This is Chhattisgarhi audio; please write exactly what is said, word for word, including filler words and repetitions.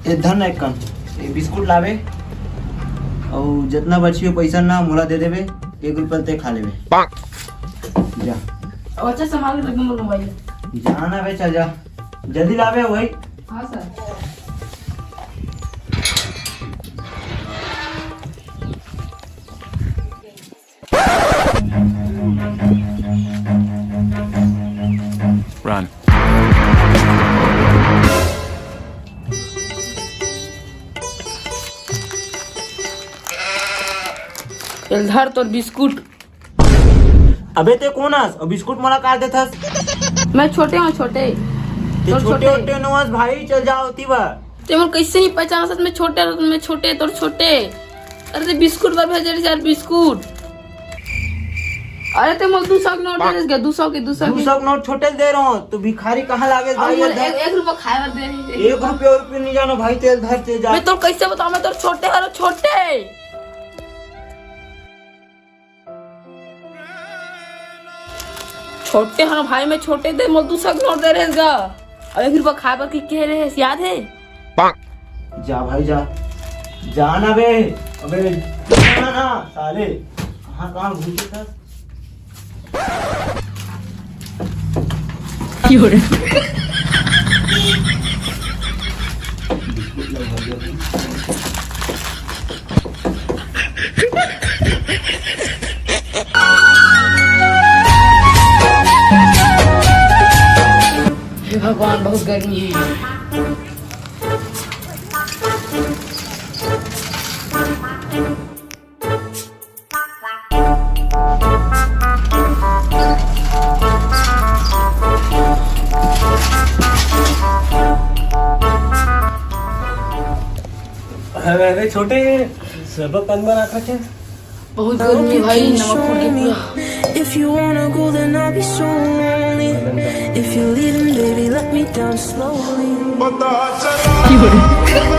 ए धन एक कन, ये बिस्कुट लाबे, अउ जितना बचियो पैसा ना मोला दे देबे, एक रुपया ते खा लेबे। जा। अब अच्छा संभाल के रख मोर मोबाइल। जाना बे, चल जा, जल्दी लाबे वही। हाँ सर। Run. चल धर तोर बिस्कुट। अबे ते कोन हस? अउ बिस्कुट मोला काट देथस? मैं छोटे हूँ, छोटे। ते तोर छोटे छोटे। होते नो हस भाई, चल जा होती बा। ते मोर कैसे नहीं पहचान सकत? मैं छोटे, मैं छोटे, तोर छोटे। अरे ते बिस्कुट बर भेजे रहे यार, बिस्कुट। अरे ते मोर दू सौ के नोट दे रहे, दू सौ के, दू सौ दू के। सौ के नोट छोटे दे रहा हूँ, तू भिखारी कहाँ लागे और भाई? मोर इधर एक, एक रुपया खाए बर दे रहे। एक रुपया, रुपया नहीं जानो भाई, तेल धर ते जा। मैं तो कैसे बताऊँ, मैं तो छोटे हरो, छोटे। छोटे हन भाई, मैं छोटे दे, मोर दू सौ के नोट दे रहे गा। अबे फिर वो खाए बर की कह रहे हैं, याद है? जा भाई जा, जा ना बे। अबे जा ना साले, कहाँ कहाँ घूमते था? हे भगवान, बहुत गर्मी है। अरे, अरे, छोटे, शरबत कन बना रखे। बहुत गर्मी है भाई, नमक फूट गया पूरा। If you wanna go, then I'll be so lonely. If you're leaving, baby, let me down slowly. पता चला।